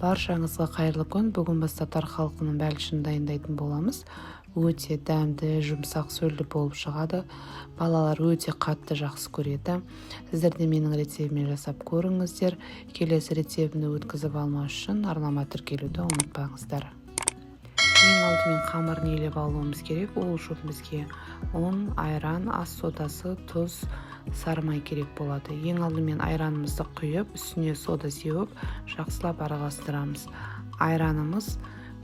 Баршаңызға қайырлы күн. Бүгін біз татар халқының бәлішін дайындайтын боламыз. Өте дәмді, жұмсақ, сөлді болып шығады. Балалар өте қатты жақсы көреді. Сіздер де менің рецебіммен жасап көріңіздер. Келесі рецебімді өткізіп алмас үшін арнама тіркелуді ұмытпаңыздар. Ең алдымен қамырын илеп алуымыз керек. Ол үшін бізге ұн, айран, ас содасы, тұз, сары май керек болады. Ең алдымен айранымызды құйып, үстіне сода сеуіп, жақсылап араластырамыз. Айранымыз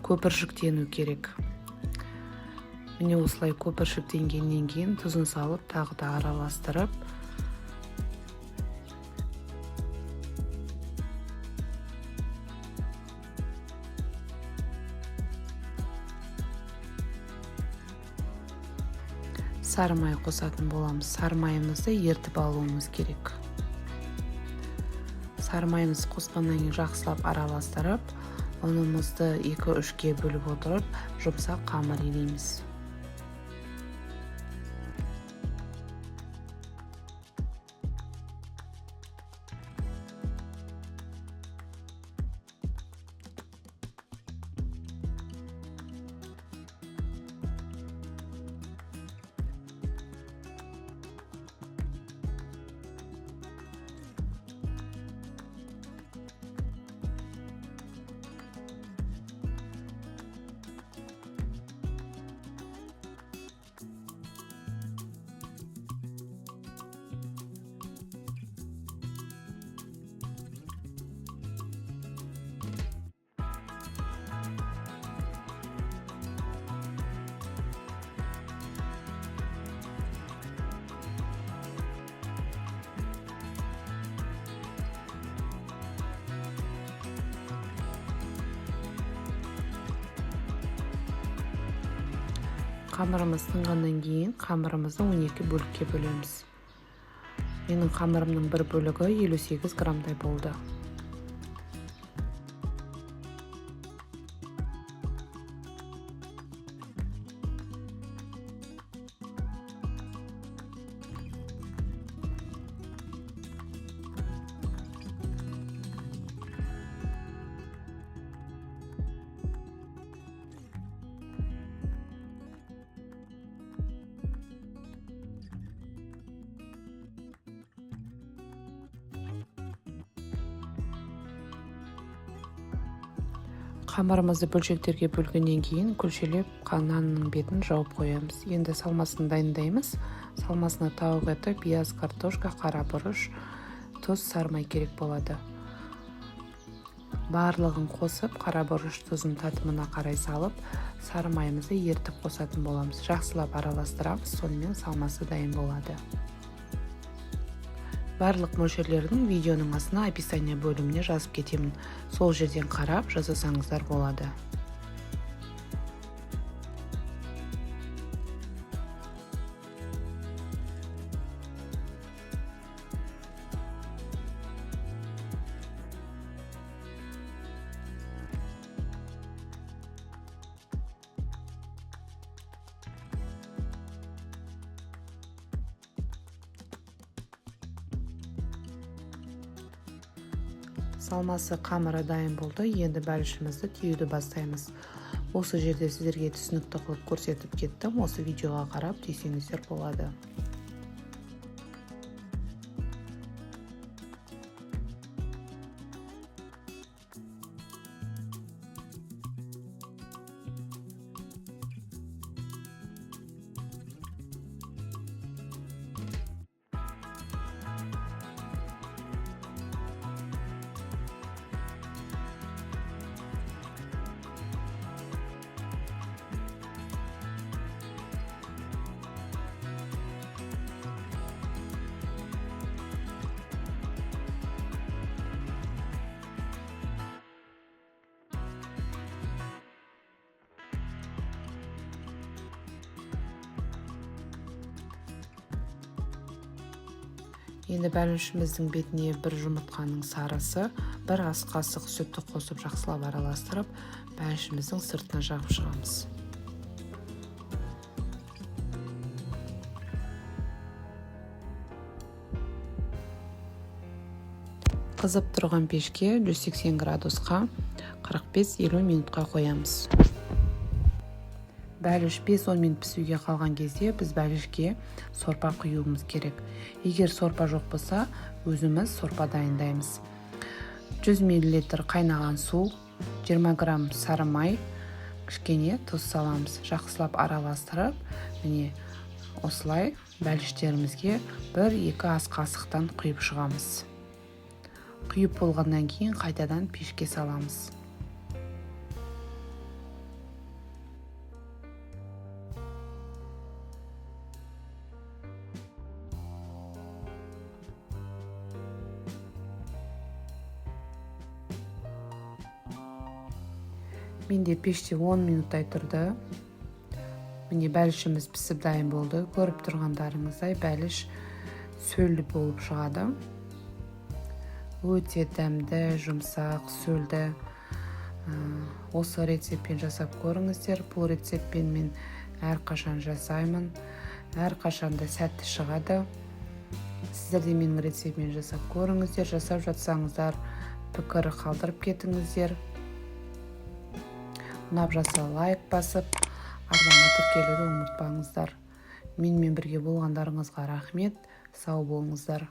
көпіршіктену керек. Міне осылай көпіршіктенгеннен кейін тұзын салып, тағы да араластырып, сары май қосатын боламыз. Сары майымызды ертіп алуымыз керек. Сары майымызды қосқаннан кейін жақсылап араластырып, ұнымызды 2-3-ке бөліп отырып, жұмсақ қамыр илейміз. Қамырымыз сынғаннан кейін қамырымызды 12 бөлікке бөлеміз. Менің қамырымның бір бөлігі 58 граммдай болды. Қамырымызды бөлшектерге бөлгеннен кейін күлшелеп нанның бетін жауып қоямыз. Енді салмасын дайындаймыз. Салмасына тауық еті, пияз, картошка, қара бұрыш, тұз, сары май керек болады. Барлығын қосып, қара бұрыш тұзын татымына қарай салып, сары майымызды ертіп қосатын боламыз. Жақсылап араластырамыз, сонымен салмасы дайын болады. Барлық мөлшерлердің видеоның астына описание бөліміне жазып кетемін. Сол жерден қарап жасасаңыздар болады. Салмасы қамыры дайын болды. Енді бәлішімізді түюді бастаймыз. Осы жерде сіздерге түсінікті қылып көрсетіп кеттім. Осы видеоға қарап түйсеңіздер болады. Енді бәлішіміздің бетіне бір жұмыртқаның сарысы, бір ас қасық сүтті қосып жақсылап араластырып, бәлішіміздің сыртына жағып шығамыз. Қызып тұрған пешке 180 градусқа 45-50 минутқа қоямыз. Бәліш 5-10 минут пісуге қалған кезде біз бәлішке сорпа құюымыз керек. Егер сорпа жоқ болса, өзіміз сорпа дайындаймыз. 100 мл қайнаған су, 20 грамм сары май, кішкене тұз саламыз. Жақсылап араластырып, міне осылай бәліштерімізге 1-2 ас қасықтан құйып шығамыз. Құйып болғаннан кейін қайтадан пешке саламыз. Менде пеште 10 минуттай тұрды. Міне, бәлішіміз пісіп дайын болды. Көріп тұрғандарыңыздай, бәліш сөлді болып шығады. Өте дәмді, жұмсақ, сөлді. Осы рецептпен жасап көріңіздер. Бұл рецептпен мен әрқашан жасаймын, әрқашанда сәтті шығады. Сіздер де менің рецептіммен жасап көріңіздер. Жасап жатсаңыздар, пікір қалдырып кетіңіздер. Ұнап жатса, лайк басып, арнама тіркелуді ұмытпаңыздар. Менімен бірге болғандарыңызға рахмет, сау болыңыздар.